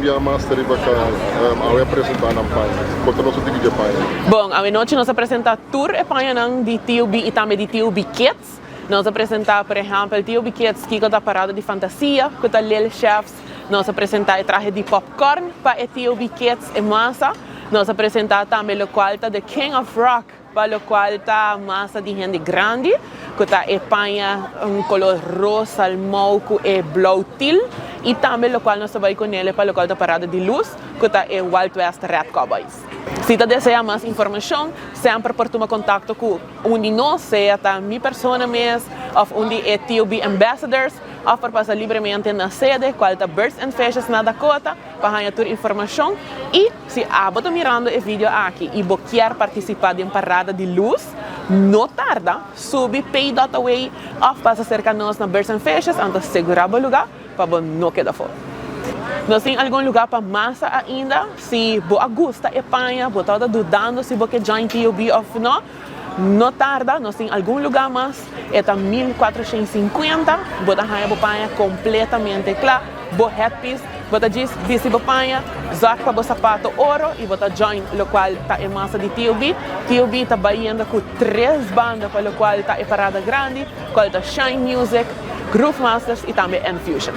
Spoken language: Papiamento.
bia mas ta riba ka awe a presentá nan paña. Konta nos un tiki dje paña. Bon, awe nochi nos a presentá tur e pañanan di TOB i tambe di TOB Kids. Nos a presentá, por ehèmpel, TOB Kids kiko ta parada di fantasia ku ta Lil Chefs. Nos a presentá e trahe di popcorn pa e TOB Kids, e masa. Nos a presentá tambe lokual ta The King of Rock pa lokual ta masa di hende grandi, ku ta e paña un kolor ros salmou ku e blou til. I tambe lokual nos ta bai ku nele pa lokual ta parada di lus, ku ta e Wild West Red Cowboys. Si ta desea mas informashon, semper por tuma kontakto ku un di nos, sea ta mi persona mes òf un di e TOB Ambassadors, òf por pasa libremente na sede, kual ta Birds and Fishes na Dakota, pa haña tur informashon. I si abo ta mirando e video aki i bo kier partisipá den parada di lus, no tarda, subi pay.away òf pasa serka nos na Birds and Fishes, anto segurá bo lugá pa bo no keda afó. Nos tin algun lugá pa masa ainda. Si bo a gusta e paña, bo tabata dudando si bo ke join TOB òf no, no tarda, nos tin algun lugá mas. E ta 1450, bo ta haña bo paña kompletamente kla, bo headpiece, bo ta djis bisti bo paña, zòrg pa bo sapato oro i bo ta join lokual ta e masa di TOB. TOB ta bayendo ku tres banda pa lokual ta e parada grandi, kual ta Shine Music, Groove Masters i tambe N-Fusion.